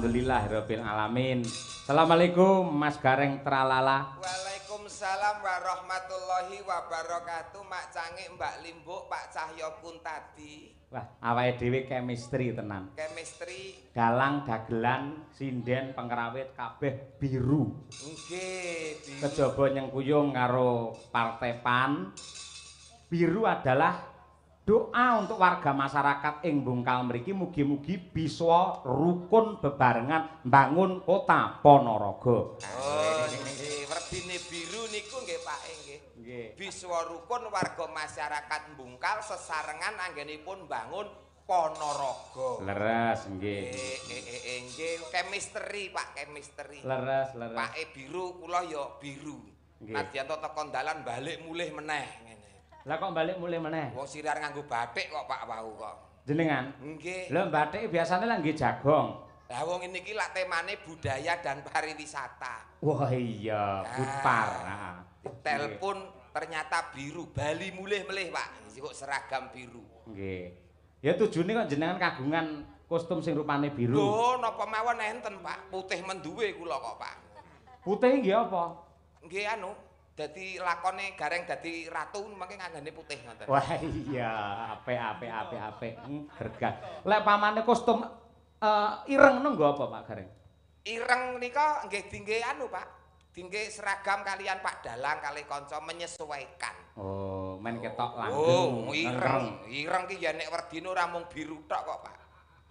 Alhamdulillahirabbil alamin. Assalamualaikum Mas Gareng Tralala. Waalaikumsalam warahmatullahi wabarakatuh. Mak Cangik, Mbak Limbuk, Pak Cahyo Kuntadi. Wah, awake dhewe chemistry tenan. Chemistry. Dalang, dagelan, sinden, pengrawit kabeh biru. Nggih, biru. Kejaba nyengkuyung karo Partai PAN. Biru adalah doa untuk warga masyarakat ing Bungkal mriki mugi-mugi bisa rukun bebarengan mbangun kota Ponorogo. Oh, nggih, werdine biru niku nggih Pak nggih. Nggih. Biswa rukun warga masyarakat Bungkal sesarengan anggenipun mbangun Ponorogo. Leres nggih. Nggih, chemistry Pak, chemistry. Leres, leres. Pak e biru, kula ya biru. Nggih. Nadyan teko dalan balik mulih meneh ngene. Lah kok balik mulih meneh? Wong sirar nganggo batik kok Pak wau kok. Jenengan? Nggih. Lho batik biasane lak nggih jagong. Lah wong ini iki lak temane budaya dan pariwisata. Wah iya, budpar. Heeh. Telepon ternyata biru, bali mulih-mulih Pak. Kok seragam biru. Nggih. Ya tujune kok jenengan kagungan kostum sing rupane biru. Lho napa mawon enten Pak, putih menduwe kula kok Pak. Putih nggih apa? Nggih anu, dadi lakone Gareng dadi ratu mangke nganggone putih ngoten. Wah iya, apik apik apik apik. Gergah. Lek pamane kostum ireng ngono nggo apa Pak Gareng? Ireng nika nggih dingge anu Pak. Dingge seragam kalian Pak Dalang kalih kanca menyesuaikan. Oh, men ketok langgeng. Oh, ireng. Ireng ki ya nek werdine ora mung biru tok kok Pak.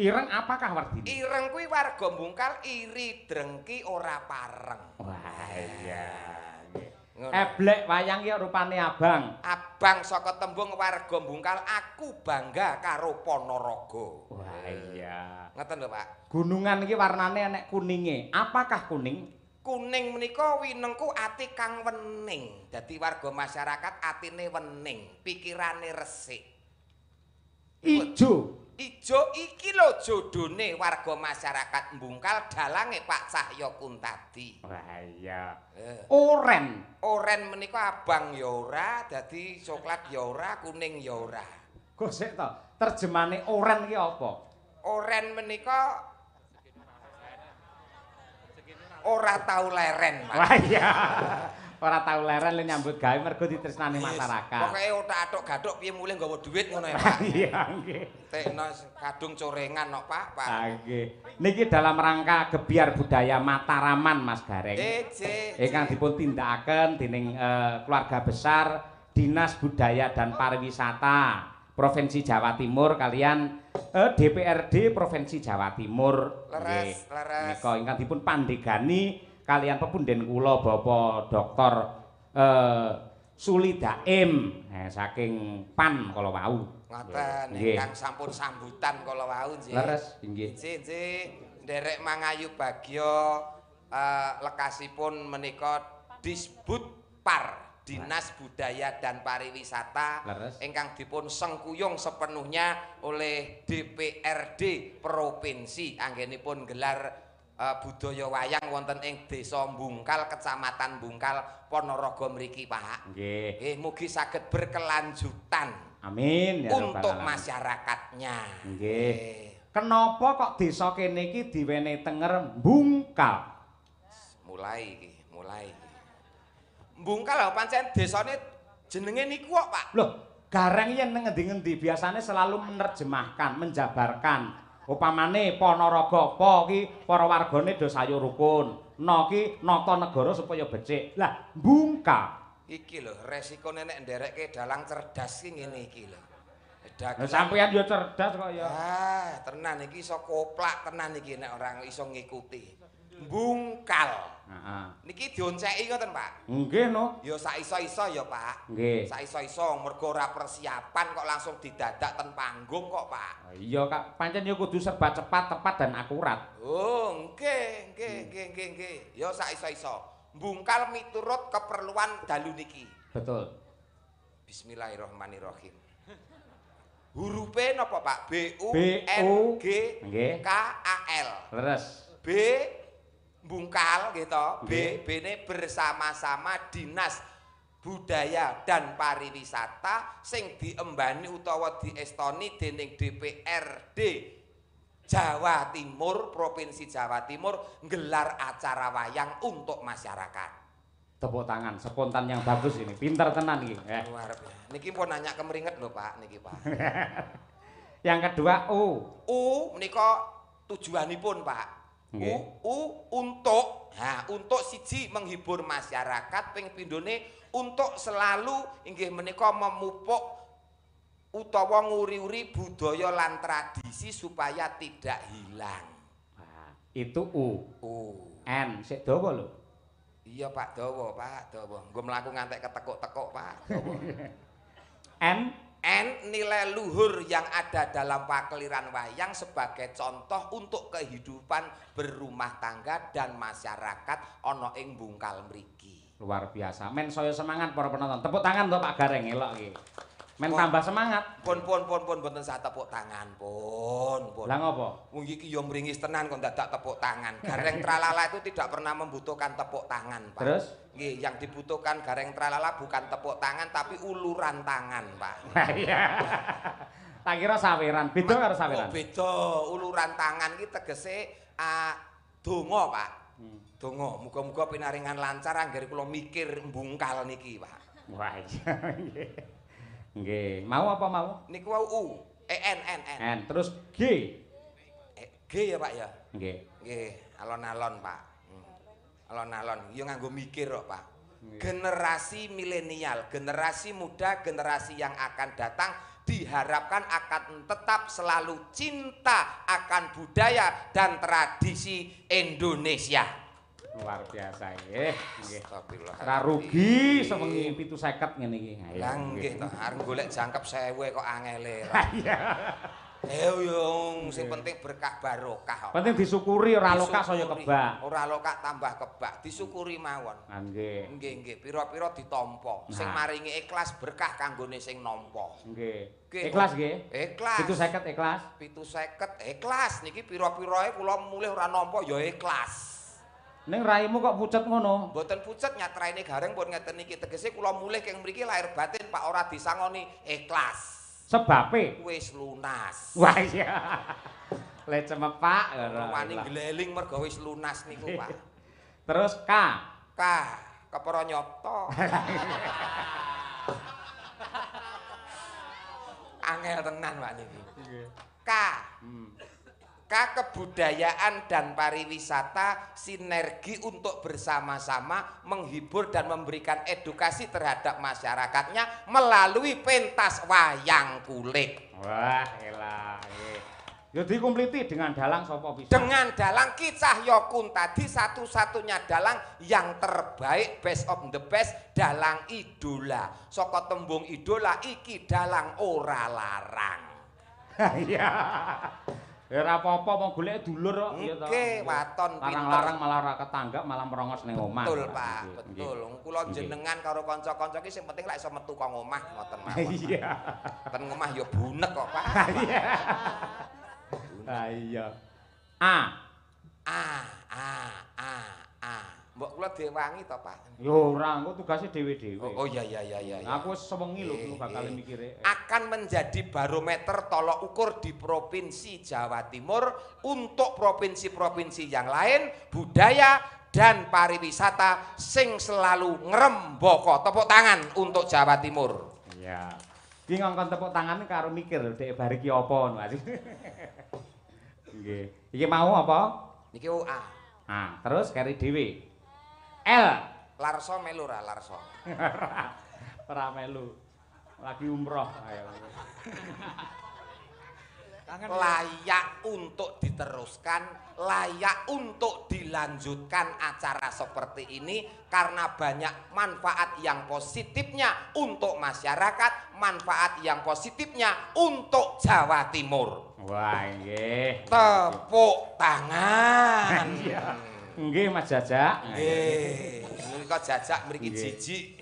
Ireng apakah werdine? Ireng kuwi warga Bungkal iri drengki ora pareng. Wah iya. Eblek wayang ki rupane abang. Abang saka tembung warga Bungkal aku bangga karo Ponorogo. Wah iya. Ngoten lho Pak. Gunungan iki warnane enek kuninge. Apakah kuning? Kuning menika winengku ati kang wening. Dadi warga masyarakat atine wening, pikirane resik. Ijo. Ijo iki lho jodone warga masyarakat Bungkal dalange Pak Cahyo Kuntadi. Wah iya. Oren. Oren menika abang ya ora, dadi coklat ya ora, kuning ya ora. Kok sik to, terjemane oren ki apa? Oren menika ora tau leren, Pak. Wah iya. Ora tau leren le nyambut gawe mergo ditresnani masyarakat. Pokoke otak-atok gathuk piye mulih nggawa duit ngono ya, Pak. Iya nggih. Tekno kadung corengan kok, Pak, Pak. Ah nggih. Niki dalam rangka gebyar budaya Mataraman, Mas Gareng. Ingkang dipun tindakaken dening keluarga besar Dinas Budaya dan Pariwisata Provinsi Jawa Timur kalian DPRD Provinsi Jawa Timur. Leres, leres. Menika ingkang dipun pandegani kalian pepunden kula Bapak Dr. Suli Daim saking PAN kala wau. Ngoten ingkang sampun sambutan kala wau nggih. Leres nggih. Nggih, nggih. Nderek mangayu bagya lekasipun menika Disbudpar Dinas Budaya dan Pariwisata ingkang dipun sengkuyung sepenuhnya oleh DPRD Provinsi anggenipun gelar budaya wayang wonten ing Desa Bungkal, Kecamatan Bungkal, Ponorogo mriki, Pak. Nggih. Nggih, mugi saged berkelanjutan. Amin ya rabbal untuk alamin. Masyarakatnya. Nggih. Kenapa kok desa kene iki diwenehi tenger Bungkal? Mulai iki, mulai. Bungkal lho pancen desane jenenge niku kok, Pak. Loh, Gareng yen nang ngendi-ngendi biasane selalu menerjemahkan, menjabarkan. Upamane Ponorogo apa ki para wargane do sayo rukun. No ki nata negara supaya becik. Lah, Bungkal iki lho resikone nek nderekke dalang cerdas ki ngene iki lho. Lah sampeyan yo cerdas kok ya. Ah, tenan iki iso koplak tenan iki nek orang iso ngikuti. Bungkal. Heeh. Niki dionceki ngoten, Pak? Nggih no. Ya sak iso-iso ya, Pak. Nggih. Sak iso-iso mergo ora persiapan kok langsung didadak ten panggung kok, Pak. Iya, Kak. Pancen ya kudu serba cepat, tepat dan akurat. Oh, nggih, nggih, nggih, nggih, nggih. Ya sak iso-iso. Bungkal miturut keperluan dalu niki. Betul. Bismillahirrahmanirrahim. Hurufe napa, Pak? B U N G K A L. Leres. B Bungkal gitu. B B-ne bersama-sama Dinas Budaya dan Pariwisata sing diembani utawa diestoni dening DPRD Jawa Timur, Provinsi Jawa Timur nggelar acara wayang untuk masyarakat. Tepuk tangan, spontan yang bagus ini. Pinter tenan iki. Luar biasa. Niki pun nanya kemringet lho, Pak, niki, Pak. Yang kedua U. U menika tujuanipun, Pak. U, U untuk, ha, untuk siji menghibur masyarakat, ping pindhone untuk selalu inggih menika memupuk utawa nguri-uri budaya lan tradisi supaya tidak hilang. Nah, itu U. U. N sik dawa lho. Iya Pak, dawa, Pak, dawa. Nggo mlaku ngantek ketekuk-tekuk, Pak, dawa. N. N nilai luhur yang ada dalam pakeliran wayang sebagai contoh untuk kehidupan berumah tangga dan masyarakat ana ing bungkal mriki. Luar biasa. Men saya semangat para penonton. Tepuk tangan to Pak Gareng elok iki. Men tambah semangat. Pun pun pun pun mboten sah tepuk tangan, pun pun. Lah ngopo? Wong iki ya mringis tenan kok dadak tepuk tangan. Gareng Tralala itu tidak pernah membutuhkan tepuk tangan, Pak. Terus? Nggih, yang dibutuhkan Gareng Tralala bukan tepuk tangan tapi uluran tangan, Pak. Iya. Tak kira saweran, beda karo saweran. Oh, beda. Uluran tangan iki tegese donga, Pak. Donga, muga-muga pinaringan lancar anggere kula mikir mbungkal niki, Pak. Wah, iya. Nggih. Nggih, mau apa mau? Niku wau U, E N N N. N, terus G. G ya, Pak ya? Nggih. Nggih, alon-alon, Pak. Alon-alon, ya nganggo mikir kok, Pak. Generasi milenial, generasi muda, generasi yang akan datang diharapkan akan tetap selalu cinta akan budaya dan tradisi Indonesia. Luar biasa nggih. Nggih. Ora rugi sewengi 750 ngene iki. Lah nggih to, arep golek jangkep 1000 kok angele. Iya. Yo sing penting berkah barokah. Penting disyukuri ora lokak saya kebak. Ora lokak tambah kebak, disyukuri mawon. Nggih. Nggih nggih, pira-pira ditampa. Sing maringi ikhlas berkah kanggone sing nampa. Nggih. Ikhlas nggih. Ikhlas. 750 ikhlas. 750 ikhlas niki pira-pirae kula mulih ora nampa ya ikhlas. Ning raimu kok pucet ngono? Mboten pucet, nyatraine Gareng pun ngeten niki. Tegese kula mulih keng mriki lahir batin Pak ora disangoni ikhlas. Sebabe wis lunas. Wah iya. Le cemepak ngono. Wani gleling mergo wis lunas niku, Pak. Terus K. K kepara nyata. Angel tenan Pak niki. K. K kebudayaan dan pariwisata sinergi untuk bersama-sama menghibur dan memberikan edukasi terhadap masyarakatnya melalui pentas wayang kulit. Wah, elah. Ya dikumpliti dengan dalang sapa bisa? Dengan dalang Ki Cahyo Kuntadi, satu-satunya dalang yang terbaik, best of the best, dalang idola. Saka tembung idola iki dalang ora larang. Iya. Ya ora apa-apa mau golek dulur kok ya to. Nggih, waton pinter. Larang-larang malah ora ketanggap malah merongos ning omah. Betul, Pak. Betul. Kula jenengan karo kanca-kanca iki sing penting lek iso metu kok omah ngoten mawon. Iya. Ten omah ya bunek kok, Pak. Iya. Ah iya. A. A A A A. Mbok kula diwangi to, Pak? Ya ora, engko tugase dhewe-dhewe. Oh iya iya iya iya. Aku wis sewengi lho bakal mikire. Akan menjadi barometer tolok ukur di Provinsi Jawa Timur untuk provinsi-provinsi yang lain, budaya dan pariwisata sing selalu ngrembaka. Tepuk tangan untuk Jawa Timur. Iya. Iki ngongkon tepuk tangan karo mikir lho dhek bar iki apa ngono. Nggih. Iki mau apa? Niki A. Nah, terus keri dhewe. L. Larso melu ra Larso? Ora melu. Lagi umroh. Ayo. Layak untuk diteruskan, layak untuk dilanjutkan acara seperti ini karena banyak manfaat yang positifnya untuk masyarakat, manfaat yang positifnya untuk Jawa Timur. Wah, nggih. Tepuk tangan. Iya. Nggih Mas Jajak. Nggih. Niki kok Jajak mriki jijik.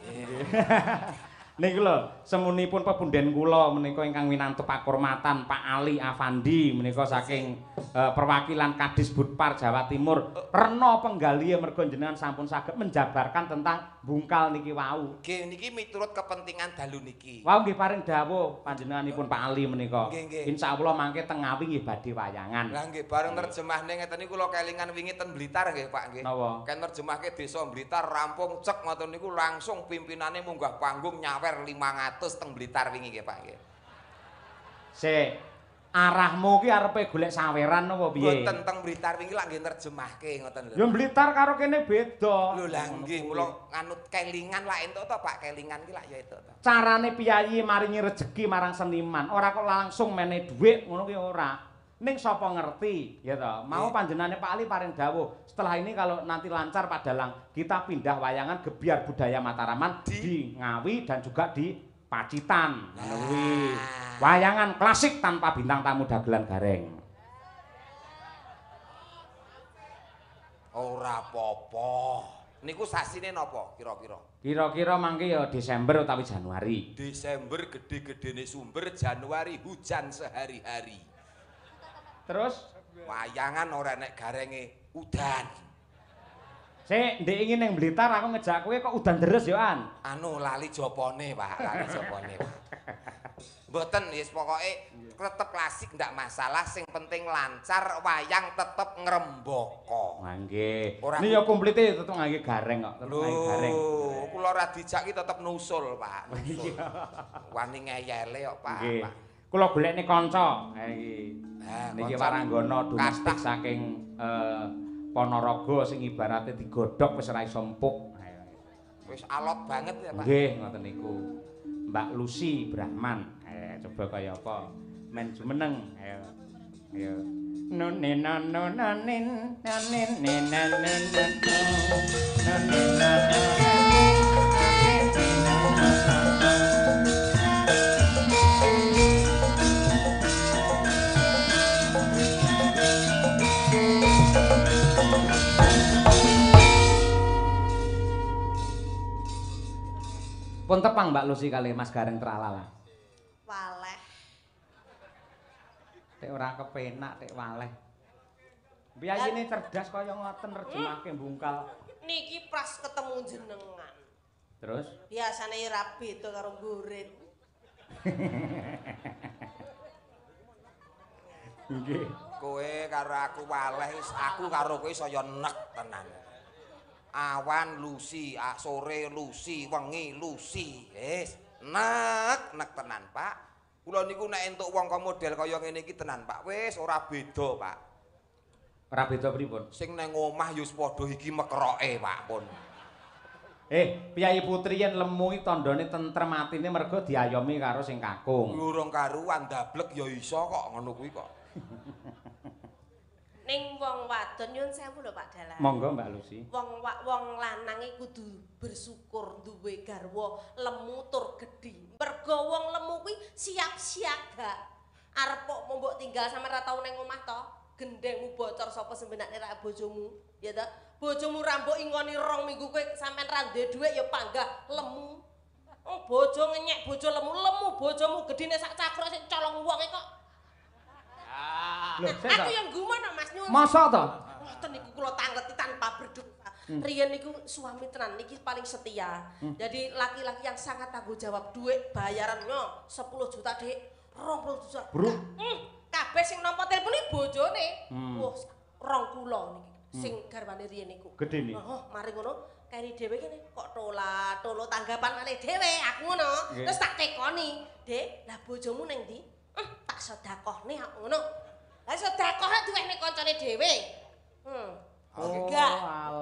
Niku lho, semunipun pepunden kula menika ingkang winantu pakurmatan Pak Ali Afandi menika saking perwakilan Kadis Budpar Jawa Timur. Rena penggalihe mergo jenengan sampun saged menjabarkan tentang bungkal niki wau. Nggih, niki miturut kepentingan dalu niki. Wau nggih paring dawuh panjenenganipun Pak Ali menika. Nggih. Insyaallah mangke teng Ngawi nggih badhe wayangan. Lah nggih, bareng nerjemahne ngeten niku kula kelingan wingi ten Blitar nggih Pak nggih. Napa? Ken nerjemahke desa Blitar rampung cek ngoten niku langsung pimpinane munggah panggung nyawer 500 teng Blitar wingi nggih Pak nggih. Sik, arahmu ki arepe golek saweran apa piye? Mboten, teng Blitar wingi lak nggih nerjemahke ngoten lho. Ya Blitar karo kene beda. Lho lah nggih, kula nganut kelingan lak entuk to Pak, kelingan ki lak ya entuk to. Carane piyayi maringi rejeki marang seniman, ora kok langsung mene dhuwit ngono ki ora. Ning sapa ngerti, ya toh. Mau panjenengane Pak Ali paring dawuh, setelah ini kalau nanti lancar Pak Dalang, kita pindah wayangan gebyar budaya Mataraman di Ngawi dan juga di Pacitan. Ngono kuwi. Wayangan klasik tanpa bintang tamu dagelan gareng. Ora apa-apa. Niku sasine napa kira-kira? Kira-kira mangke ya Desember utawi Januari. Desember gede-gedene sumber, Januari hujan sehari-hari. Terus wayangan ora nek garenge udan. Sik, ndek ingin ning Blitar aku ngejak kowe kok udan deres yo an. Anu lali jopone, Pak, lali jopone, Pak. Mboten wis pokoke tetep klasik ndak masalah, sing penting lancar, wayang tetep ngrembaka. Wah nggih. Ini ya komplite tetep ngangge gareng kok, tetep ngangge gareng. Lho, kula ora dijak ki tetep nusul, Pak. Nusul. Wani ngeyele kok, Pak. Nggih. Kula golekne kanca. Ha iki. Niki waranggana domestik saking Ponorogo sing ibarate digodhog wis ora iso empuk. Wis alot banget ya, Pak. Nggih, ngoten niku. Mbak Lucy Brahman. Coba kaya apa? Men jumeneng. Ayo. Ayo. None nono nanin nanin nanin nanin nanin. Pun tepang Mbak Lucy kali Mas Gareng Tralala. Waleh. Tek ora kepenak tek waleh. Piyayine cerdas kaya ngoten nerjemahke bungkal. Niki pras ketemu jenengan. Terus? Biasane ora beda karo gurit. Nggih. Kowe karo aku waleh, aku karo kowe saya nek tenan. Awan Lucy, sore Lucy, wengi Lucy. Wis, nek nek tenan, Pak. Kula niku nek entuk wong kok model kaya ngene iki tenan, Pak. Wis ora beda, Pak. Ora beda pripun? Sing nang omah ya wis padha iki mekeroke, Pak, pun. Piyayi putri yen lemu iki tandane tentrem atine mergo diayomi karo sing kakung. Urung karuan ndablek ya iso kok ngono kuwi kok. Ning wong wadon nyuwun sewu lho Pak Dalang. Monggo Mbak Lucy. Wong wong lanang iki kudu bersyukur duwe garwa lemu tur gedhi. Mergo wong lemu kuwi siap siaga. Arep kok mbok tinggal sampe ra tau ning omah to, gendengmu bocor sapa sembenakne ra bojomu, ya ta? Bojomu ra mbok ingoni 2 minggu kowe sampean ra duwe dhuwit ya panggah lemu. Oh, bojo ngenyek bojo lemu, lemu bojomu gedhine sak cakruk sing colong wonge kok. Lho, aku yang gumun kok Mas nyuwun. Mosok to? Ngoten niku kula tangleti tanpa berdosa. Riyen niku suami tenan niki paling setia. Jadi laki-laki yang sangat tanggung jawab, duit bayarannya 10 juta, Dik. 20 juta. Bro. Kabeh sing nampa telepon iki bojone. Wah, rong kula niki sing garwane riyen niku. Gedhe niki. Oh, mari ngono keri dhewe kene kok tola-tolo tanggapan malih dhewe aku ngono. Terus tak tekoni, "Dik, lah bojomu ning ndi?" Tak sedekahne aku ngono. Lah sedekah diwehne kancane dhewe. Oh, enggak.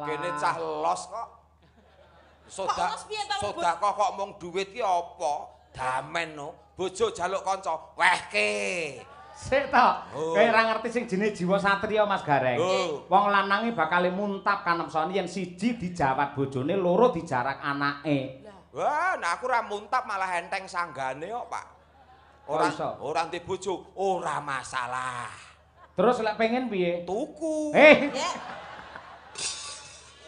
Kene cah los kok. Sedekah kok mung duit ki apa? Damen no. Bojo jaluk kanca, wehke. Sik to. Kowe ora ngerti sing jenenge jiwa satriya Mas Gareng. Wong lanang iki bakal muntap kanemsone yen siji dijawat bojone, loro dijarak anake. Wah, nek aku ora muntap malah enteng sanggane kok, Pak. Ora ndek bojo, ora masalah. Terus lek pengen piye? Tuku.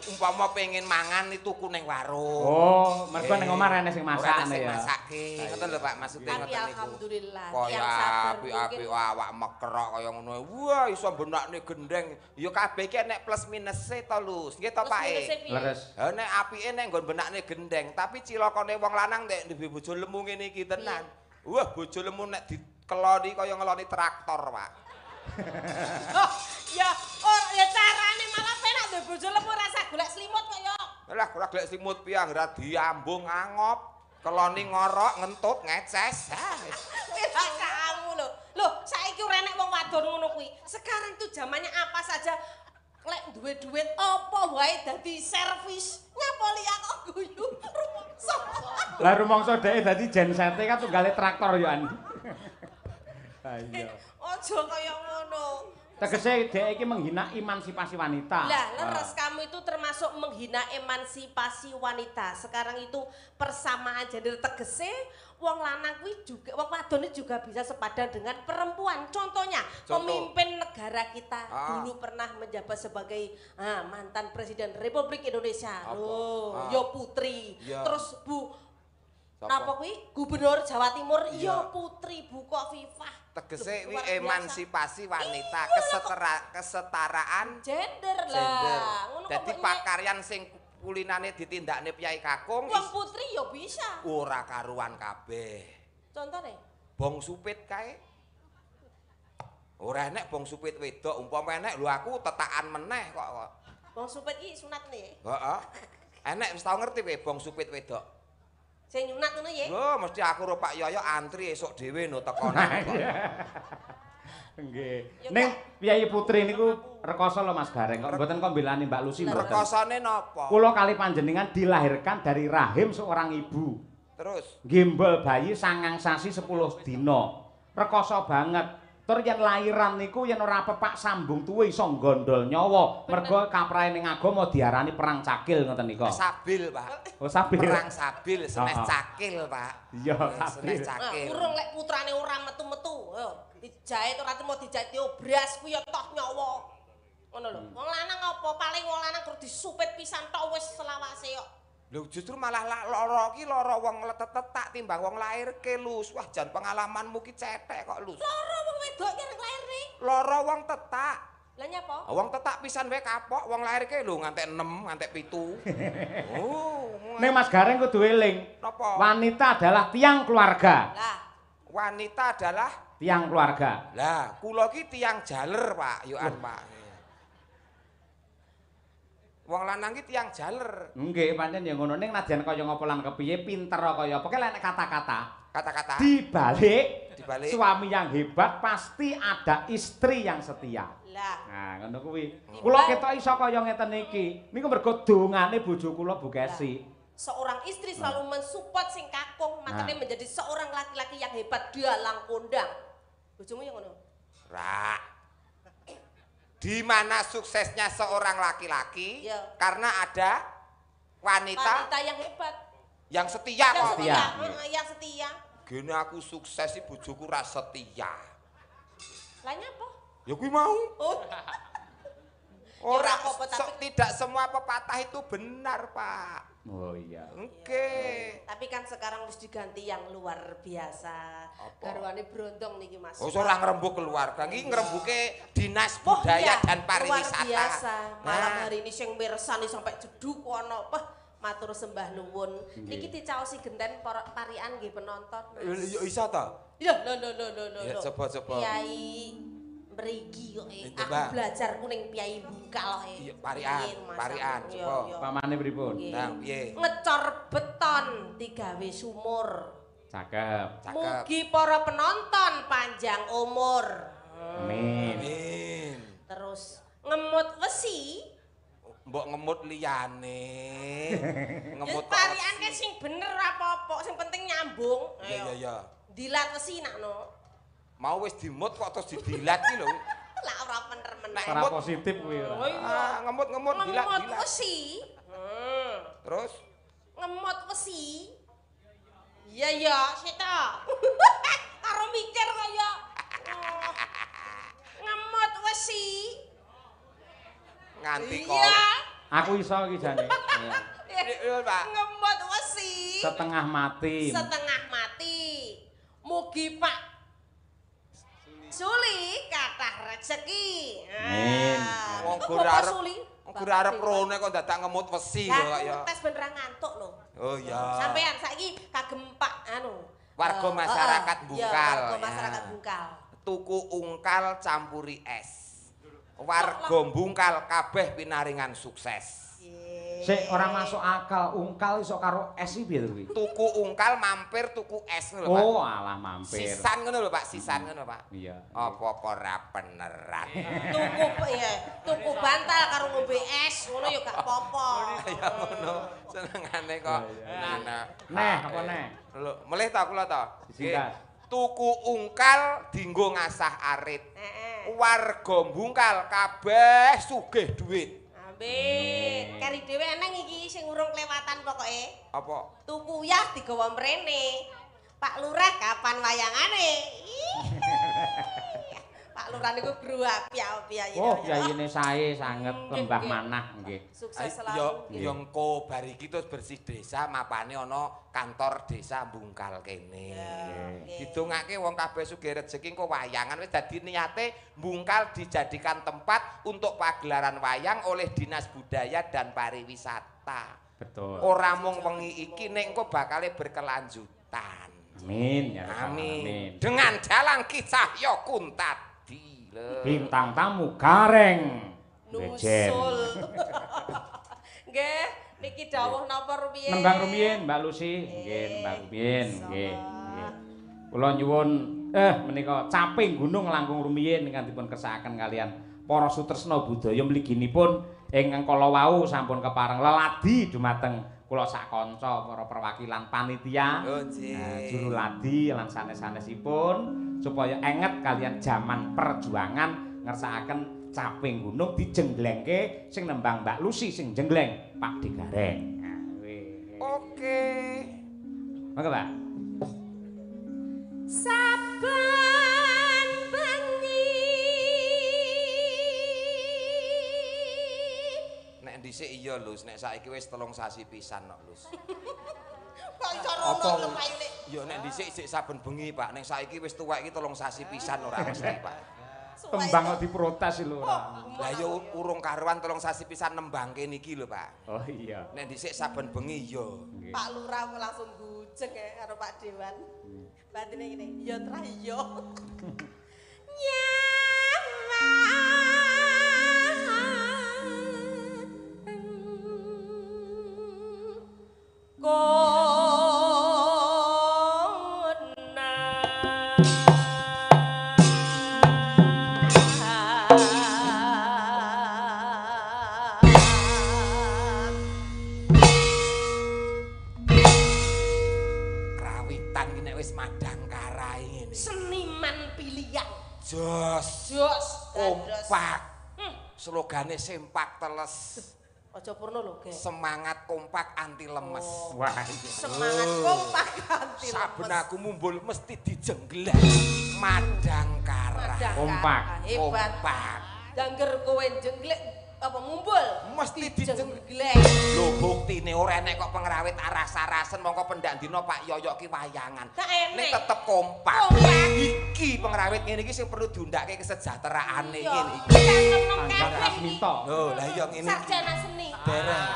Umpama pengen mangan itu tuku ning warung. Oh, mergo ning omah ora enek sing masakne ya. Ya. Masake. Ngoten lho Pak, maksude ngoten niku. Tapi alhamdulillah kaya apik-apik awak mekerok kaya ngono. Wah, iso benakne gendeng. Ya kabeh iki enek plus minuse to, Lus. Nggih to, Pak? Leres. Ha nek apike nek nggon benakne gendeng, tapi cilakane wong lanang nek duwe bojo lemu ngene iki tenan. Wah, bojo lemu nek dikeloni kaya ngeloni traktor, Pak. Oh, ya ora ya carane malah penak duwe bojo lemu rasa golek selimut kok ya. Lah ora golek selimut piye anggere diambung angop, keloni ngorok, ngentut, ngeces. Ah, wis. Kamu lho. Loh, saiki ora enek wong wadon ngono kuwi. Sekarang tuh zamannya apa saja lek duwe duit apa wae dadi servis. Nyapa liya kok guyu rumangsa. Lah rumangsa dheke dadi gensete kan tunggale traktor yo an. Ha iya. Aja kaya ngono. Tegese dhek iki menghina emansipasi wanita. Lah, leres kamu itu termasuk menghina emansipasi wanita. Sekarang itu persamaan gender tegese wong lanang kuwi juga wong wadon juga bisa sepadan dengan perempuan. Contohnya, pemimpin negara kita dulu pernah menjabat sebagai mantan presiden Republik Indonesia. Loh, yo Putri. Ya. Terus Bu napa kuwi Gubernur Jawa Timur ya Putri Bu Khofifah. Tegese kuwi emansipasi wanita, kesetaraan gender lah. Ngono dadi pakaryan sing kulinane ditindakne piyai kakung. Wong putri ya bisa. Ora karuan kabeh. Contone? Bong supit kae. Ora enek bong supit wedok, umpama enek lho aku tetakan meneh kok. Bong supit iki sunat nih. Heeh. Enek wis tau ngerti kowe bong supit wedok. Sing nyunat ngono ya? Lho, mesti aku karo Pak Yoyo antri esuk dhewe no tekonan kok. Nggih. Ning Piyayi Putri niku rekoso lho Mas Gareng kok mboten kok mbelani Mbak Lucy mboten. Rekosone napa? Kula kali panjenengan dilahirkan dari rahim seorang ibu. Terus gembol bayi 9 sasi 10 dina. Rekoso banget. Tur yen lairan niku yen ora pepak sambung tuwa iso nggondol nyawa. Mergo kaprahe ning agama diarani perang cakil ngoten nika. Sabil, Pak. Oh, sabil. Perang sabil senes cakil, Pak. Iya, sabil. Senes cakil. Urung lek putrane ora metu-metu. Dijahit ora trimo dijahit diobras kuwi ya toh nyawa. Ngono lho. Wong lanang apa paling wong lanang kur disupit pisan tok wis selawase kok. Lho justru malah lara ki lara wong tetek timbang wong lairke Lus. Wah jan pengalamanmu ki cetek kok Lus. Lara wong wedok ki arep lairne. Lara wong tetak. Lah nyapa? Wong tetak pisan wae kapok, wong lairke lho ngantek 6, ngantek 7. Oh. Ning Mas Gareng kudu eling. Napa? Wanita adalah tiang keluarga. Lah, wanita adalah tiang keluarga. Lah, kula ki tiang jaler, Pak, yo an, Pak. Wong lanang ki tiang jaler. Nggih, pancen ya ngono ning nadyan kaya ngapa lan kepiye pinter kaya apa lek nek kata-kata. Kata-kata. Dibalik suami yang hebat pasti ada istri yang setia. Lah. Nah, ngono kuwi. Kula ketok iso kaya ngeten iki. Niku mergo dongane bojo kula Bu Kesi. Seorang istri selalu mensupport sing kakung, makanya menjadi seorang laki-laki yang hebat dalang kondang. Bojomu yang ngono? Ra. Di mana suksesnya seorang laki-laki ya. Karena ada wanita yang hebat, yang setia yang kok. Setia. Yang setia. Gini aku sukses sih bojoku ra setia. Lah nyapa? Ya kuwi mau. Oh. Ora apa-apa, tapi tidak semua pepatah itu benar, Pak. Oh iya. Oke. Tapi kan sekarang harus diganti yang luar biasa. Garwane brondong niki Mas. Oh, ora ngrembug keluarga, iki ngrembuke Dinas Budaya dan Pariwisata. Luar biasa. Malam hari ini sing mirsani sampai jeduk ana. Wah, matur sembah nuwun. Niki dicaosi genten parian nggih penonton. Ya iso ta? Iya, lho lho lho lho. Ya coba-coba. Kiai mriki kok aku belajar kuning piyai bungkal kok. Iya, parian, parian coba. Pamane pripun? Nah, piye? Ngecor beton digawe sumur. Cakep. Cakep. Mugi para penonton panjang umur. Amin. Amin. Terus ngemut wesi. Mbok ngemut liyane. Ngemut parian ke sing bener apa-apa, sing penting nyambung. Iya, iya, iya. Dilat wesi nakno. Mau wis dimut kok terus didilat ki lho. Lah ora bener meneh. Ora positif kuwi ora. Ah, ngemut-ngemut dilat-dilat. Ngemut wesi. Terus ngemut wesi. Iya ya, sita. Karo mikir kaya ngemut wesi. Nganti kok. Iya. Aku iso iki jane. Pak. Ngemot wesi. Setengah mati. Setengah mati. Mugi Pak Suli kathah rezeki. Amin. Wong gur arep rone kok dadak ngemut wesi kok ya. Tes ben ra ngantuk lho. Oh iya. Sampeyan saiki kagem Pak anu. Warga masyarakat Bungkal. Warga masyarakat Bungkal. Tuku ungkal campuri es. Warga Bungkal kabeh pinaringan sukses. Sik ora masuk akal, ungkal iso karo es iki piye to kuwi? Tuku ungkal mampir tuku es ngono lho, Pak. Oh, alah mampir. Sisan ngono lho, Pak, sisan ngono, Pak. Iya. Apa kok ora beneran? Tuku ya, tuku bantal karo ngombe es ngono ya gak apa-apa. Ya ngono, senengane kok. Nah. Neh, apa neh? Lho, melih ta kula ta? Nggih. Tuku ungkal dienggo ngasah arit. Warga Bungkal kabeh sugih duit. Amin. Kari dhewe eneng iki sing urung kelewatan pokoke. Apa? Tuku yah digawa mrene. Pak Lurah kapan wayangane? Pak Lurah niku gruap-piak-piak. Oh, piyayine sae sanget lembah manah nggih. Sukses selalu. Ya engko bar iki terus bersih desa mapane ana kantor desa Bungkal kene. Didongake wong kabeh sugih rejeki engko wayangan wis dadi niate Bungkal dijadikan tempat untuk pagelaran wayang oleh Dinas Budaya dan Pariwisata. Betul. Ora mung wengi iki nek engko bakale berkelanjutan. Amin ya rabbal alamin. Dengan dalang Ki Cahyo Kuntadi. Bintang tamu Gareng Nusul. Nggih, niki dawuh napa rumiyin? Nembang rumiyin Mbak Lucy. Nggih, nembang rumiyin. Nggih, nggih. Kula nyuwun menika caping gunung langkung rumiyin ingkang dipun kersakaken kalian para sutresna budaya mliginipun ingkang kala wau sampun kepareng leladi dumateng kula sak kanca para perwakilan panitia. Juru ladi lan sanes-sanesipun supaya enget kalian jaman perjuangan ngersakaken caping gunung dijenglengke sing nembang Mbak Lucy sing jengleng Pak De Gareng. Nah, oke. Monggo, Pak. Saben bengi. Nek dhisik iya, Lus, nek saiki wis 3 sasi pisan kok, Lus. Kok iso rono lho Pak Yuli? Ya nek dhisik sik saben bengi, Pak. Nek saiki wis tuwek iki 3 sasi pisan ora mesti, Pak. Tembang kok diprotes lho ora. Lah ya urung karuan 3 sasi pisan nembangke niki lho, Pak. Oh iya. Nek dhisik saben bengi iya. Pak Lurah langsung gujeng ya karo Pak Dewan. Batine ngene, ya trah iya. Jos, jos, kompak. Slogane sempak teles. Aja purno lho, Ge. Semangat kompak anti lemes. Oh. Wah, iya. Semangat kompak anti lemes. Saben aku mumbul mesti dijengglek. Madangkara. Kompak. Hebat. Kompak. Dangger kowe jengglek apa mumbul mesti dijengglek. Lho buktine ora enek kok pengrawit aras-arasen mongko pendak dina Pak Yoyok ki wayangan. Nek tetep kompak. Iki pengrawit ngene iki sing perlu diundhake kesejahteraane ngene iki. Asmito. Lho, lah iya ngene. Sarjana seni. Dereng.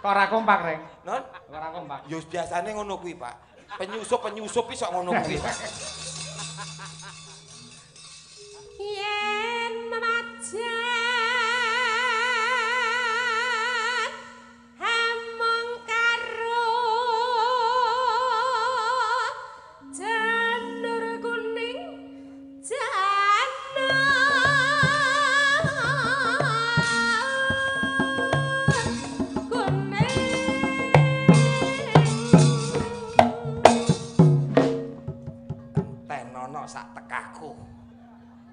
Kok ora kompak, Reng? Non? Kok ora kompak? Ya biasane ngono kuwi, Pak. Penyusup-penyusup iso ngono kuwi, Pak. Yen memajang amung karo janur kuning janur kuning tenono sak tekaku.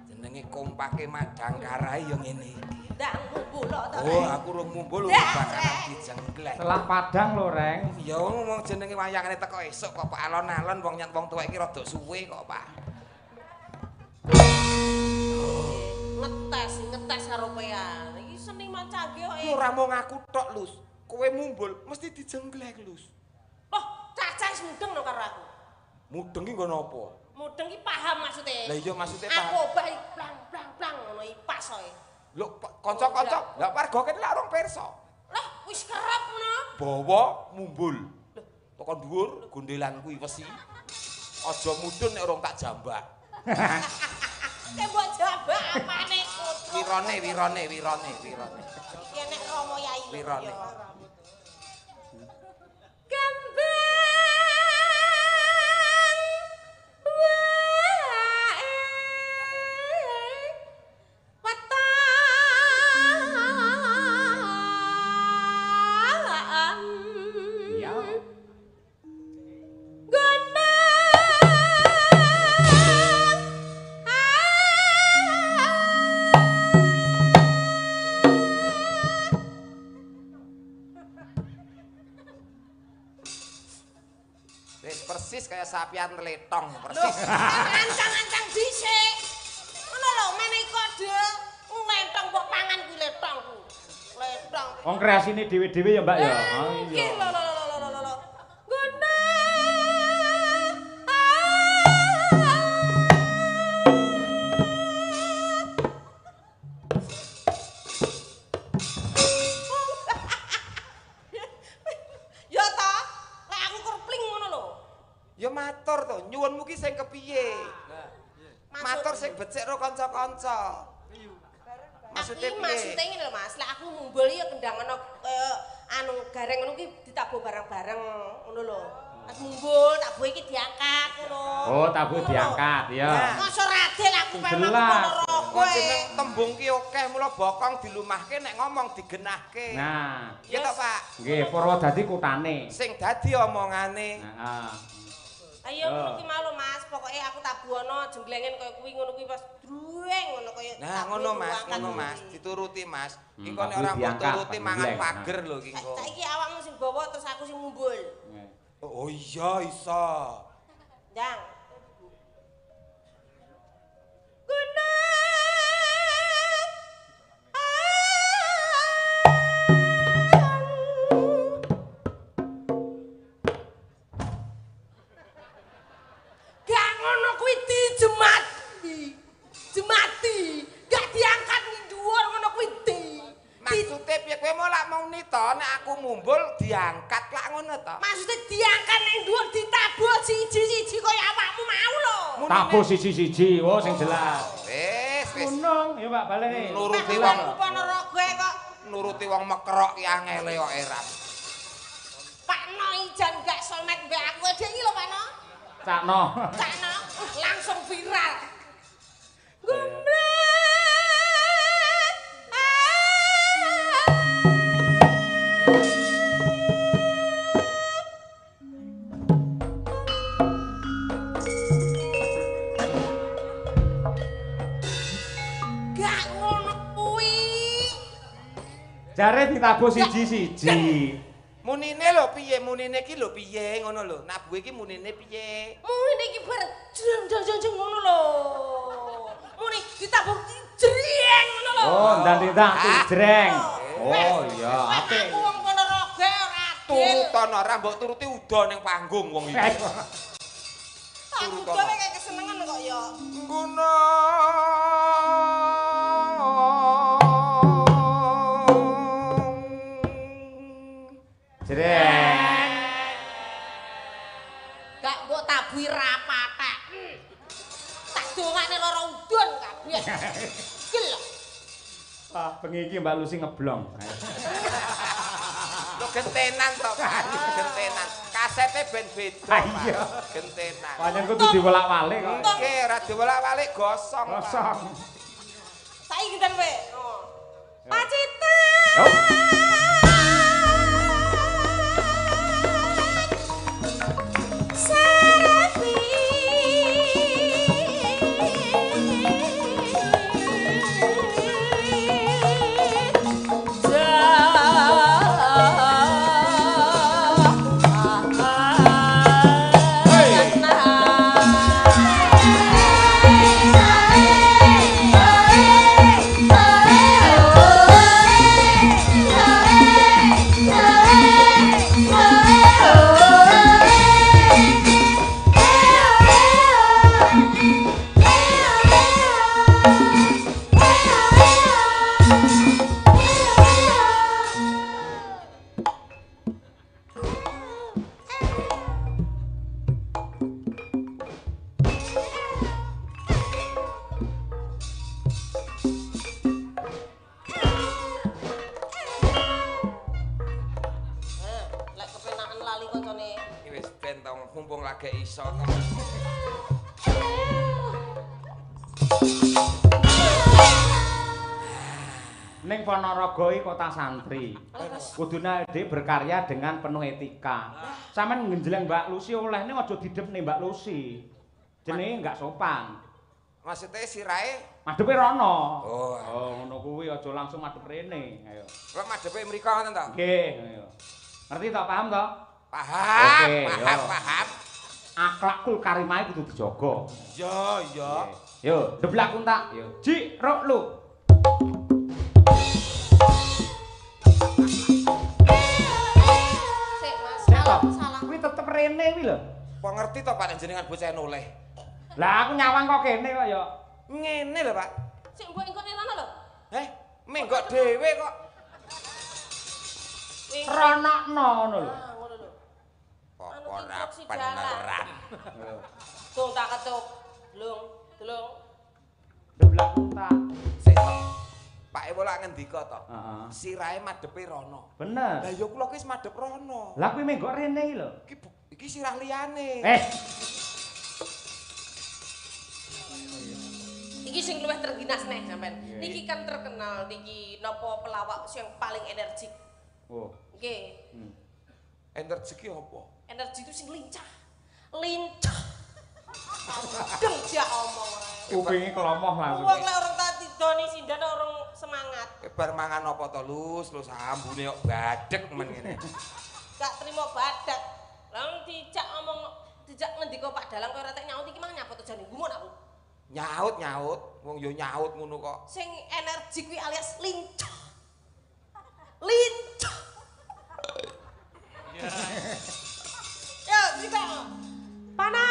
Jenenge kompake Madangkara ya ngene iki. Ndak ngumpul kok to. Oh, aku urung ngumpul bakalan dijengglek. Selak padang lho, Reng. Ya wong jenenge wayangane teko esuk kok Pak alon-alon wong nyet wong tuwek iki rada suwe kok, Pak. Ngetes, ngetes karo pean. Iki Seniman canggih kok. Ora mung aku tok, Lus. Kowe mumbul mesti dijengglek, Lus. Loh, cacah wis mudeng no karo aku. Mudeng ki nggo napa? Mudeng ki paham maksude. Lah iya maksude paham. Aku obah plang plang plang ngono iki pas koe. Lho kanca-kanca, lah warga kene lak rong pirsa. Lah wis kerep ngono. Bawa mumbul. Teko dhuwur gondelan kuwi wesi. Aja mudhun nek urung tak jambak. Nek mbok jambak apane kudu. Wirone wirone wirone wirone. Ya nek Rama Yai. Wirone. Kembang wae wetan ya persis kayak sapian letong persis. Ancang-ancang dhisik. Ngono lho, menehi kode letong mbok pangan kuwi letong ku. Letong. Wong kreasine dhewe-dhewe ya, Mbak ya. Oh iya. Lho lho lho lho lho. Guna. Ya ta, lek aku kerpling ngono lho. Ya matur to, nyuwunmu ki sing kepiye? Matur sing becik ro kanca-kanca. Maksude piye? Maksude ngene lho Mas, lek aku mumbul ya kendang ana kaya anu gareng ngono ki ditabuh bareng-bareng ngono lho. Pas mumbul tabuhe iki diangkat ngono. Oh, tabuh diangkat, ya. Mosok radel aku pengen Ponorogo. Jeneng tembung ki akeh mula bokong dilumahke nek ngomong digenahke. Nah, iya to, Pak? Nggih, Purwodadi kutane. Sing dadi omongane. Heeh. Ayo ngono ki mau Mas, pokoke aku tabuhana jengglengin kaya kuwi ngono kuwi pas druweng ngono kaya. Nah, ngono Mas, ngono Mas, dituruti Mas. Iki kok nek ora mbok turuti mangan pager lho iki engko. Saiki awakmu sing bawa terus aku sing mumbul. Oh iya iso. Ndang. Guna. Dijemati, jemati, gak diangkat ning dhuwur ngono kuwi di. Maksude piye kowe mau lak muni to nek aku mumbul diangkat lak ngono to? Maksude diangkat ning dhuwur ditabuh siji-siji kaya awakmu mau lho. Tabuh siji-siji, oh sing jelas. Wis, wis. Gunung ya Pak balene. Nuruti wong Ponorogo kok. Nuruti wong mekrok ki angele kok eram. Pak No ijan gak somet mbek aku dhewe iki lho Pak No. Cakno. Cakno langsung viral. Gumbrek. Gak ngono kuwi. Jare ditabuh siji-siji. Munine lho piye, munine iki lho piye ngono lho. Nabuhe iki munine piye? Munine iki bareng jeng jeng jeng ngono lho. Muni ditabuh jreng ngono lho. Oh, ndang-ndang jreng. Oh iya, apik. Aku wong Ponorogo ora adil. Turutan ora mbok turuti uda ning panggung wong iki. Aku dhewe kayak kesenengan kok ya. Ngono. Jreng. Gak mbok tabuhi rapatek. Tak dongane lara udun kabeh. Gel. Ah, bengi iki Mbak Lucy ngeblong. Lho gentenan to, Pak. Gentenan. Kasete ben beda, Pak. Iya. Gentenan. Pancen kudu diwolak-walik kok. Nggih, ora diwolak-walik gosong, Pak. Gosong. Saiki genten kowe. Pacitan. Yo. Sarafi. Hey. Mumpung lagi iso. Ning Ponorogo iki kota santri. Kudune dhewe berkarya dengan penuh etika. Sampeyan ngenjeleng Mbak Lucy olehne aja didepne Mbak Lucy. Jenenge enggak sopan. Maksudnya sirahe madhepe rono. Oh, oh ngono kuwi aja langsung madhep rene. Ayo. Kok madhepe mriko ngoten to? Nggih, ayo. Ngerti to, paham to? Paham, oke, paham, paham. Akhlakul karimah kudu dijaga. Iya, iya. Yo, deblak kuntak. Yo, ji rok lu. Sik, Mas, salah, salah. Kuwi tetep rene kuwi lho. Apa ngerti to Pak jenengan bocah noleh? Lah aku nyawang kok kene kok ya. Ngene lho, Pak. Sik mbok engko rono lho. Eh, menggok dhewe kok. Ronokno ngono lho. Ah, ngono lho. Kok ora beneran. Dong tak ketuk. Blung, blung. Deblak kuntak. Sik to. Pak Ewo lak ngendika to. Heeh. Sirahe madhepe rono. Bener. Lah ya kula ki wis madhep rono. Lah kuwi menggok rene iki lho. Iki sirah liyane. Eh. Iki sing luwih terginas neh sampean. Niki kan terkenal niki napa pelawak sing paling energik. Oh. Nggih. Energi ki apa? Energi itu sing lincah. Lincah. Deng jak omong ae. Kupinge kelomoh langsung. Wong lek orang tak didoni sindan orang semangat. Bar mangan apa to, Lus? Lus ambune kok badhek men ngene. Gak trimo badak. Lah dijak omong dijak ngendika Pak Dalang kowe ora tek nyaut iki mang nyapa to jane gumun aku. Nyaut-nyaut, wong yo nyaut ngono kok. Sing energi kuwi alias lincah. Lincah. Ya, cerita. Panas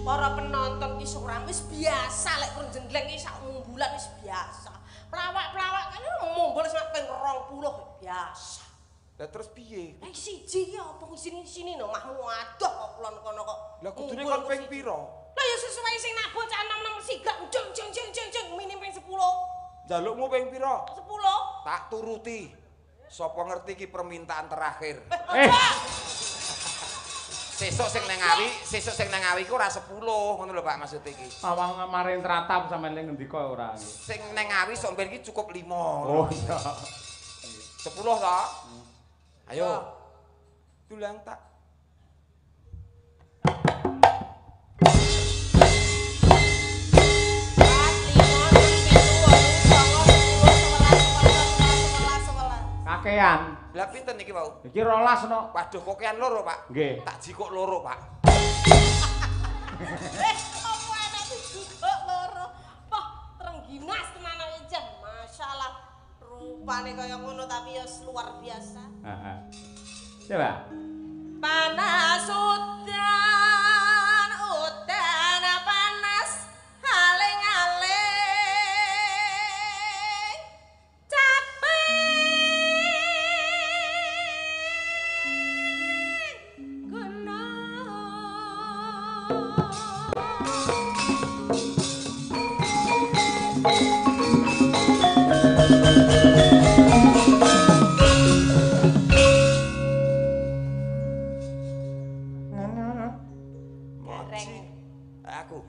Para penonton ki ora wis biasa lek kurang jendleng ki sak mumbulan wis biasa. Pelawak-pelawak kan mumbul sak ping 20 biasa. Lah terus piye? Lah siji ki apa sini-sini no mahmu adoh kok kulon kono kok. Lah kudune kon ping pira? Lah ya sesuai sing nabuh cah nom-nom sigak jeng jeng jeng jeng jeng minim ping 10. Njalukmu ping pira? 10. Tak turuti. Sapa ngerti ki permintaan terakhir. Eh. Sesuk sing nang Ngawi, sesuk sing nang Ngawi ku ora 10, ngono lho Pak maksud iki. Awang maring tratap sampeyan ning ngendika ora. Sing nang Ngawi sok mben iki cukup 5. Oh iya. 10 to? Ayo. Tulang tak. Kakean. Lah pinten iki wau? Iki 12 no. Waduh kokean loro, Pak. Nggih. Tak jikuk loro, Pak. Apa enak dijikuk loro? Wah, trengginas tenan aja. Masyaallah. Rupane kaya ngono tapi ya luar biasa. Heeh. Coba. Panas udan, udan panas aling-aling. Capek gunung. Mochi. Aku.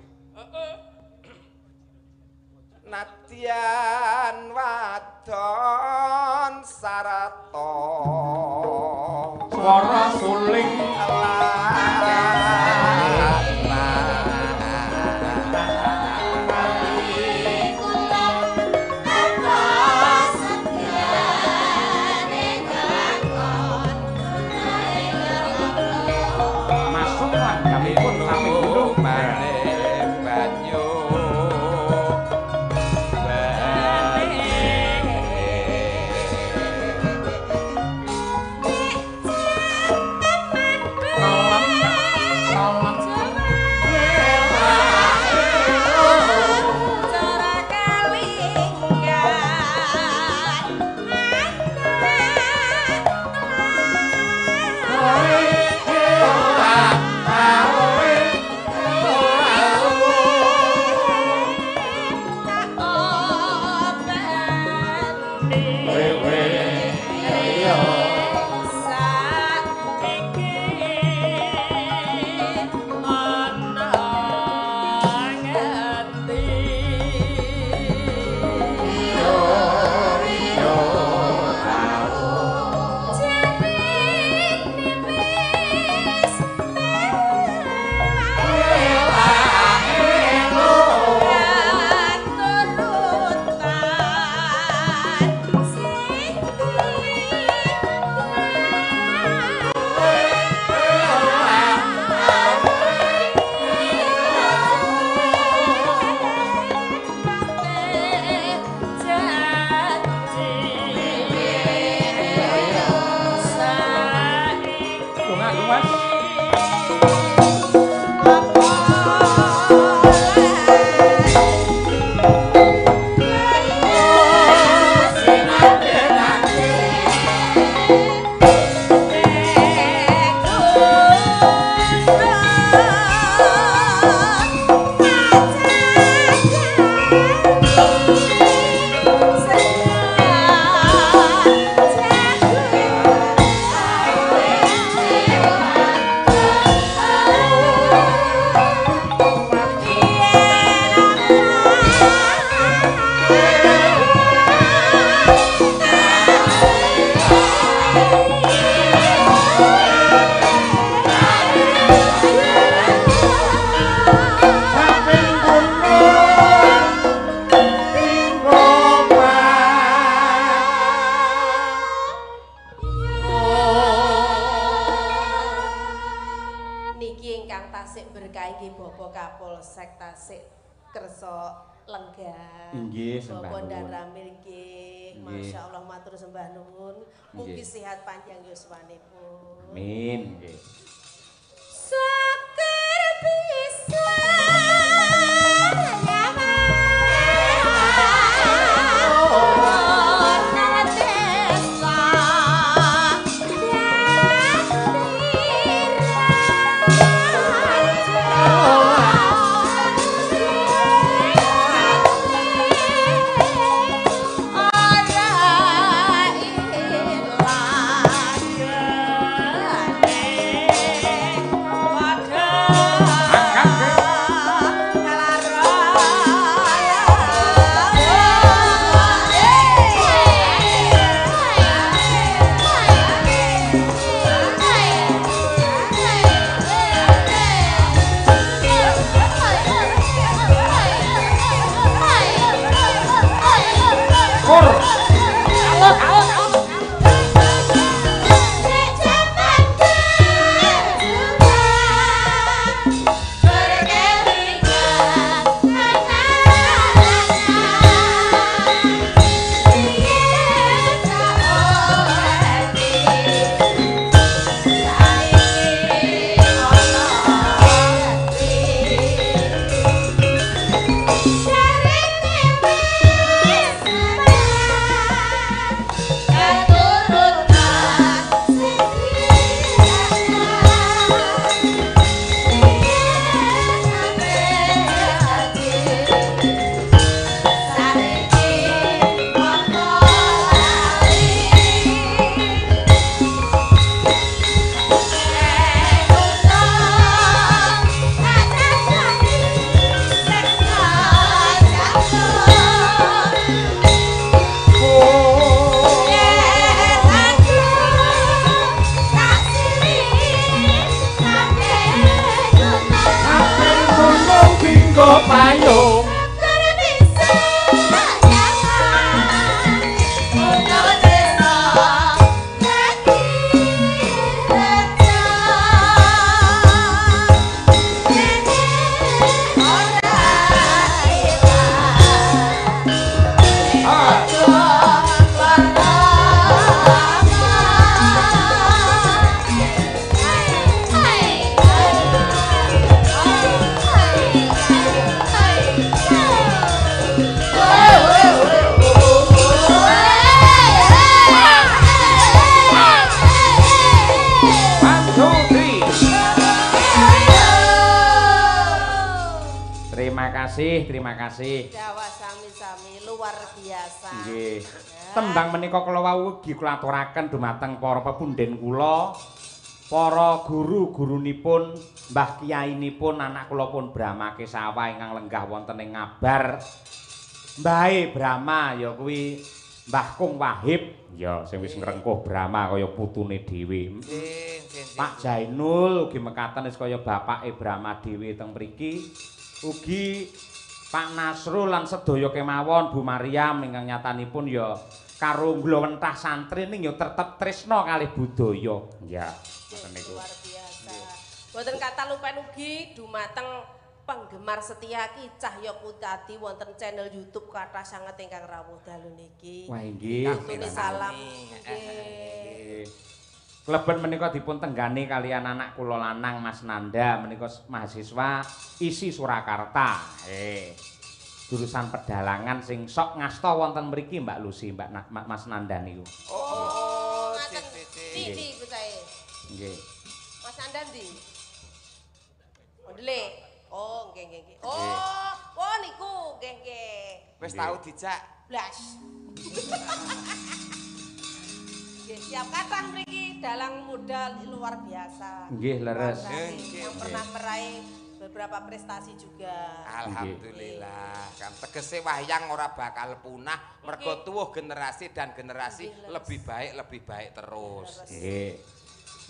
Nadyan wadon sarata Swara suling masuk langgamipun samping gunung. Banyu Nek Inggih, sembah Bapak nuwun. Danramil nggih. Masyaallah matur sembah nuwun. Mugi sehat panjang yuswanipun. Amin nggih. Syukur bisa Terima kasih. Jawa sami-sami luar biasa. Nggih. Tembang menika kala wau ugi kula aturaken dumateng para pepundhen kula, para guru-gurunipun, Mbah Kiyainipun, anak kula pun Brahma Kesawa ingkang lenggah wonten ing ngabar. Mbahe Brahma ya kuwi Mbah Kung Wahib, ya sing wis ngrengkuh Brahma kaya putune dhewe. Pak Jainul ugi mekaten wis kaya bapake Brahma dhewe teng mriki. Ugi Pak Nasrul lan sedaya kemawon Bu Mariam ingkang nyatanipun ya karo nglowentah santri ning ya tetep tresna kalih budaya. Ya, ngoten niku. Luar biasa. Mboten kathah lupen ugi dumateng penggemar setia Ki Cahya Kutadi wonten channel YouTube kathah sanget ingkang rawuh dalu niki. Wah inggih. Salam. Nggih. Kleben menika dipun tenggani kalian anak kula lanang Mas Nanda menika mahasiswa ISI Surakarta. Jurusan pedalangan sing sok ngasta wonten mriki Mbak Lucy, Mbak Mas Nanda niku. Oh, ngaten. Ndi bocahe? Nggih. Mas Nanda ndi? Ndelik. Oh, nggih nggih nggih. Oh, oh niku nggih nggih. Wis tau dijak blas. Nggih, siap kathah mriki dalang muda luar biasa. Nggih, leres. Yang pernah meraih beberapa prestasi juga. Alhamdulillah. Kan tegese wayang ora bakal punah mergo tuwuh generasi dan generasi lebih baik terus. Nggih.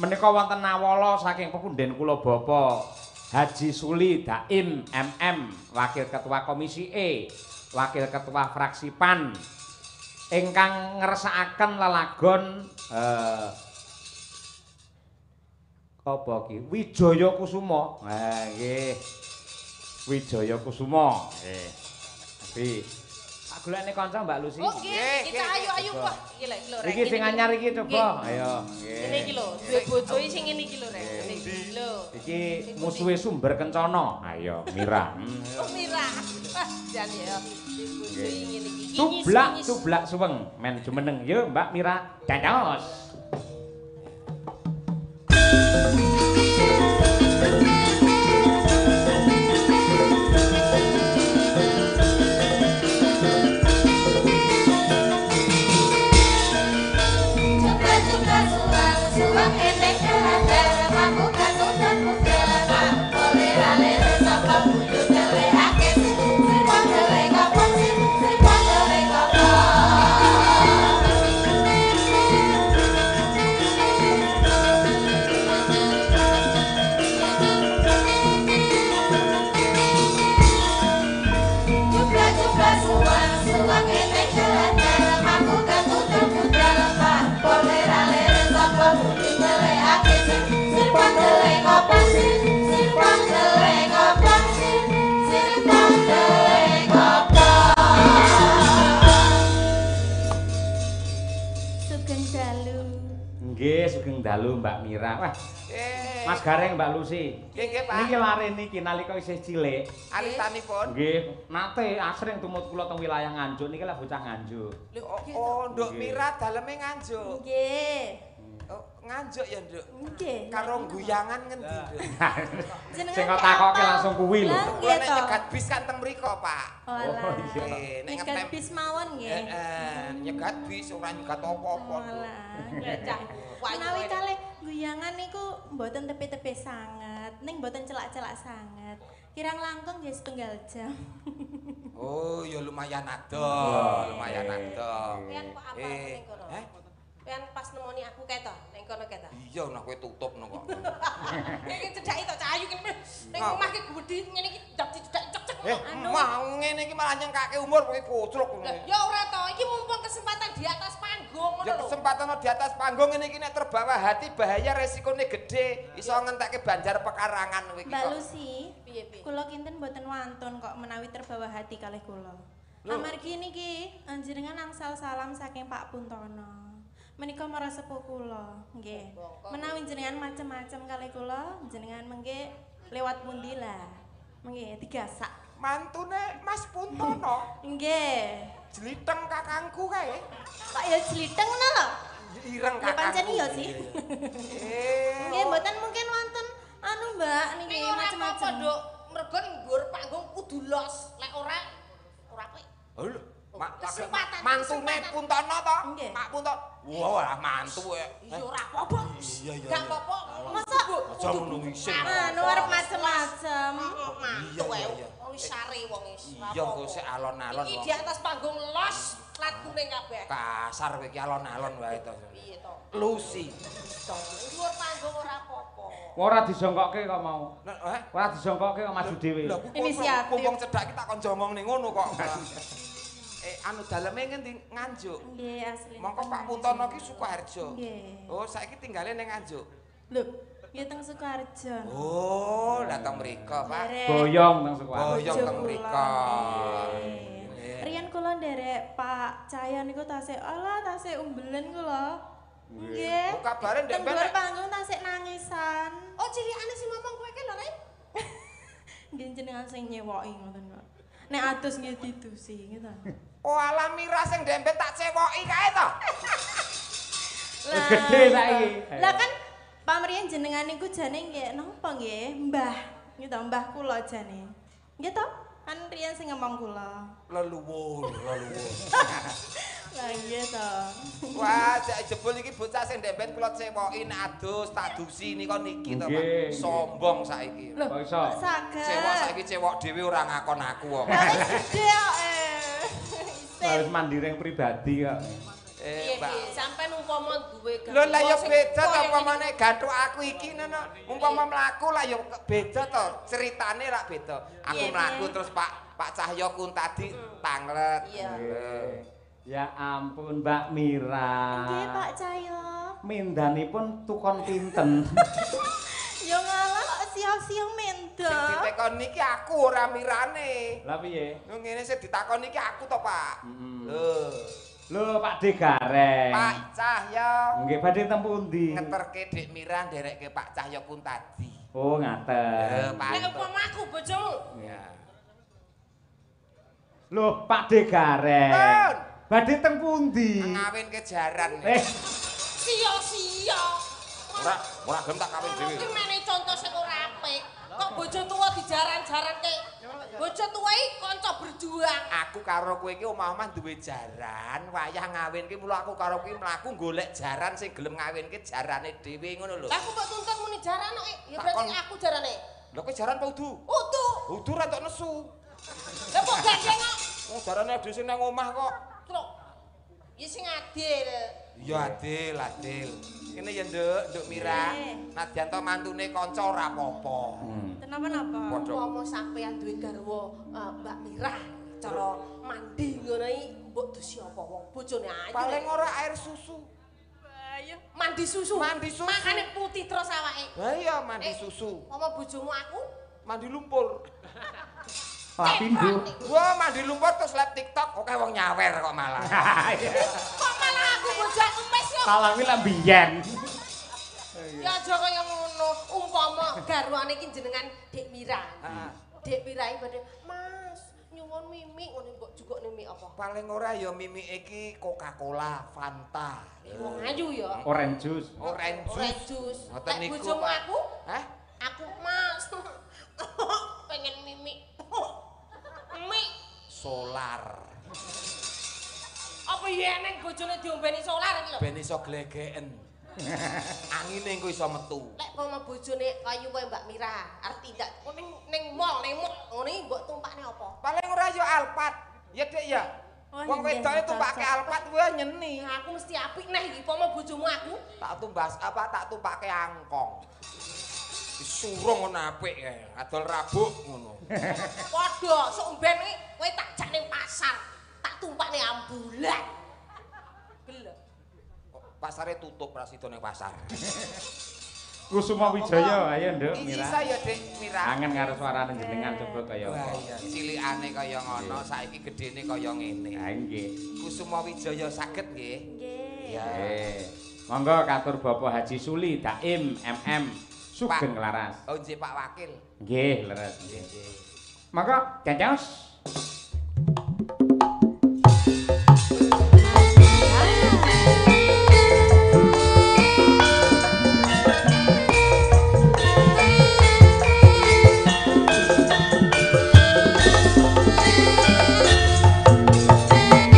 Menika wonten nawala saking pepunden kula Bapak Haji Suli Daim MM, Wakil Ketua Komisi E, Wakil Ketua Fraksi PAN, ingkang ngersakaken lelagon apa ki? Wijaya Kusuma. Ha nggih. Wijaya Kusuma. Nggih. Tapi tak golekne kanca Mbak Lucy. Oh nggih, kita ayu-ayu wah iki lho iki lho. Iki sing anyar iki coba. Ayo. Nggih. Ngene iki lho, duwe bojo sing ngene iki lho rek. Ngene iki lho. Iki musuhe Sumber Kencana. Ayo Mira. Oh Mira. Wah jan ya. Bojo ngene iki. Cublak cublak suweng men jumeneng yo Mbak Mira. Dados. Nggih, sugeng dalu Mbak Mira. Wah. Mas Gareng Mbak Lucy. Nggih, nggih, Pak. Niki lare niki nalika isih cilik. Alitanipun. Nggih, nate asring tumut kula teng wilayah Nganjuk niki lah bocah Nganjuk. Oh, Nduk Mira daleme Nganjuk. Nggih. Oh, Nganjuk ya, Nduk. Nggih. Karo guyangan ngendi, Nduk? Sing kok takoke langsung kuwi lho. Kula nek nyegat bis kan teng mriko, Pak. Oh, iya. Nyegat bis mawon nggih. Heeh, nyegat bis ora nyegat apa-apa. Menawi kalih guyangan niku mboten tepi-tepi sanget, ning mboten celak-celak sanget. Kirang langkung nggih setunggal jam. Oh, ya lumayan adoh, lumayan adoh. Pian kok apal ning kono? Pian pas nemoni aku kae to, ning kono kae to. Iya, nek kowe tutup no kok. Iki cedhaki to Cah Ayu ki ning omah ki gedhi ngene iki ndak dicedhaki cek-cek ngono. Mau ngene iki malah nyengkake umur kowe koclok ngono. Ya ora to, iki mumpung kesempatan di atas panggung ngono lho. Ya kesempatan di atas panggung ngene iki nek terbawa hati bahaya resikone gedhe, iso ngentekke banjar pekarangan kowe iki kok. Mbak Lucy, piye-piye? Kula kinten mboten wantun kok menawi terbawa hati kalih kula. Amargi niki jenengan angsal salam saking Pak Puntono. Menika mara sepuh kula, nggih. Menawi jenengan macem-macem kalih kula, jenengan mengke lewat pundi lah. Mengke digasak. Mantune Mas Puntono? Nggih. Jliteng kakangku kae. Kok ya jliteng ngono lho? Ireng kakangku. Ya pancen iya sih. Nggih, mboten mungkin wonten anu Mbak niki macem-macem. Nduk, mergo ning dhuwur panggung kudu los. Lek ora ora apik. Lho. Kesempatan. Mantune Puntono to? Nggih. Pak Puntono. Wah, mantu e. Iya ora apa-apa. Iya, iya. Gak apa-apa. Masa Aja ngono isin. anu arep macem-macem. Mantu Iya, e. iya, iya. Wong wis sare wong wis. ora Iya, apa-apa. kok sik alon-alon Iki wong. di atas panggung los, plat kuning kabeh. Kasar kowe iki alon-alon wae to. Piye to? Lucy. To, dhuwur panggung ora apa-apa. Ora disongkokke kok mau. Nah, eh? Ora disongkokke kok maju dhewe. Lah ku Inisiatif. Kumpung cedhak iki tak kon jongong ning ngono kok. Eh anu daleme ngendi Nganjuk. Nggih, asli. Mongko Pak Puntono ki Sukoharjo. Nggih. Oh, saiki tinggale ning Nganjuk. Lho, nggih teng Sukoharjo. Oh, lah teng mriko, Pak. Nderek Boyong teng Sukoharjo. Boyong bojo teng kula. mriko. Nggih. Nggih. Riyen kula nderek Pak Cahya niku tasih alah tasih umbelen kula. Nggih. Oh, kabare ndek Teng ben dhuwur panggung tasih nangisan. Oh, cilikane sing ngomong kowe ki lho, Ren. Nggih jenengan sing nyewoki ngoten kok. Nek adus nggih didusi gitu. Oh, alah Mira sing ndek ben tak cewoki kae to. Wis gedhe saiki. Lah kan pamriyen jenengan niku jane nggih napa nggih mbah gitu mbah kula jane. Nggih to? Kan riyen sing ngomong kula. Leluwur, leluwur. Lah nggih to. Wah, jek jebul iki bocah sing ndek ben kula cewoki nek adus tak dusi nika niki to, Pak. Nggih, nggih. Sombong saiki. Lho, Kok iso? kok saged. Cewok saiki cewok dhewe ora ngakon aku kok. Lah wis gedhe kok. Isin. Harus mandiri pribadi kok. Eh, Piye Mbak. piye sampean umpama duwe Lho lah ya sing beda to kaya umpamane gathuk aku iki ngono. Umpama mlaku lah ya beda to, ceritane lak beda. Aku Piye, mlaku piye? terus Pak Cahyo Kuntadi tanglet. Iya. Nggih. Ya ampun Mbak Mira. Nggih Pak Cahyo. Mindanipun tukon pinten? Ya ngalah kok sia-sia menda. Sing ditekoni iki aku ora mirane. Lah piye? Lho ngene sing ditakoni iki aku to, Pak. Mm-mm. Lho, Lho Pak De Gareng. Pak Cahyo Nggih badhe teng pundi? ngeterke Dik Mira nderekke Pak Cahyo Kuntadi. Oh ngaten. Pak. Nek umpama aku bojomu, Ya. Lho Pak De Gareng. Pun. Badhe teng pundi? Ngawinke jaran. Eh, sia-sia. Ora, ora gelem tak kawin dhewe. Iki mene contoh sing ora apik. Kok bojo tuwa dijaran-jaranke. Bojo tuwa iki kanca berjuang. Aku karo kowe iki omah-omah duwe jaran, wayah ngawinke mula aku karo kowe mlaku golek jaran sing gelem ngawinke jarane dhewe ngono lho. Lah aku mbok tuntut muni jaran kok. Ya Tak berarti kon- aku jarane. Lho kowe jaran apa udu? Udu. Udu ra entuk nesu. Lah mbok gandeng kok. Wong jarane dhewe sing nang omah kok. Truk. Ya sing adil. Iya adil, adil. Kene ya Nduk, Nduk Mira. Nggih. Nadyan to mantune kanca ora apa-apa. Kenapa-napa? Padha. Umpama sampean duwe garwa Mbak Mira, cara mandi ngono iki mbok dusi apa wong bojone ayu. Paling ora air susu. Ayo. Mandi susu. Mandi susu. Makane putih terus awake. Lah iya mandi Eh. susu, Umpama bojomu aku mandi lumpur. Lapindo. Wah, mandi lumpur terus live TikTok, oke wong nyawer kok malah. Kok malah aku bojo aku mes yo. Salah kuwi lak biyen. Ya aja kaya ngono. Umpama garwane iki jenengan Dik Mira. Heeh. Dik Mira iki badhe, "Mas, nyuwun mimik ngono mbok jukukne mik apa?" Paling ora ya mimik iki Coca-Cola, Fanta. Wong ayu ya. Orange juice. Orange juice. Orange juice. Ngoten Lek niku, bojomu Pak. aku, Hah? aku Mas pengen mimik. Mik Solar. apa yen neng bojone diombeni solar iki lho. Ben iso glegeken. Angine engko iso metu. Lek pomo bojone ayu kowe Mbak Mira, arep tindak ning ning mall, ning mall ngene iki mbok tumpakne apa? Paling ora ya Alphard. Ya Dik ya. Wah, Wong nggih, wedoke tumpake cocok. Alphard kuwi nyeni. Nah, aku mesti apik neh iki pomo bojomu aku. Tak tumbas apa tak tumpake angkong. Disurung ngono apik kae. Adol rabuk ngono. Padha sok mben iki kowe tak jak ning pasar, tak tumpakne ambulan. Gelem. Pasare tutup ra sida ning pasar. Kusuma Wijaya, ayo Nduk Iki Mira. saya Dik Mira. Kangen karo suarane jenengan coba kaya Wah apa. iya, cilikane kaya ngono, saiki gedene kaya ngene. Ha nggih. Kusuma Wijaya saged nggih. Nggih. Ya. Nggih. Monggo katur Bapak Haji Suli Daim MM Sugeng Laras. Oh nggih Pak Wakil. Nggih, leres nggih. Nggih. Monggo dados. Thank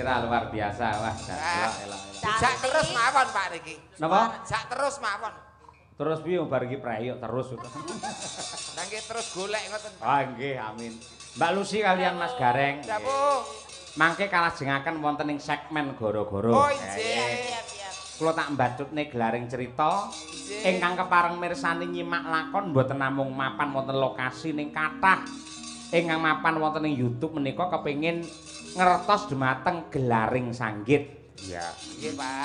Elvira luar biasa. Wah, elok elok. Jak terus mawon Pak niki. Napa? Jak terus mawon. Terus piye bar iki preyok terus. Lah nggih terus golek ngoten. Ah nggih, amin. Mbak Lucy kalian Mas Gareng. Dapur. Mangke kalajengaken wonten ing segmen goro-goro. Oh injih. Siap, siap. Kula tak mbacutne gelaring cerita ingkang kepareng mirsani nyimak lakon mboten namung mapan wonten lokasi ning kathah ingkang mapan wonten ing YouTube menika kepengin ngertos dumateng gelaring sanggit. Iya. Nggih, Pak.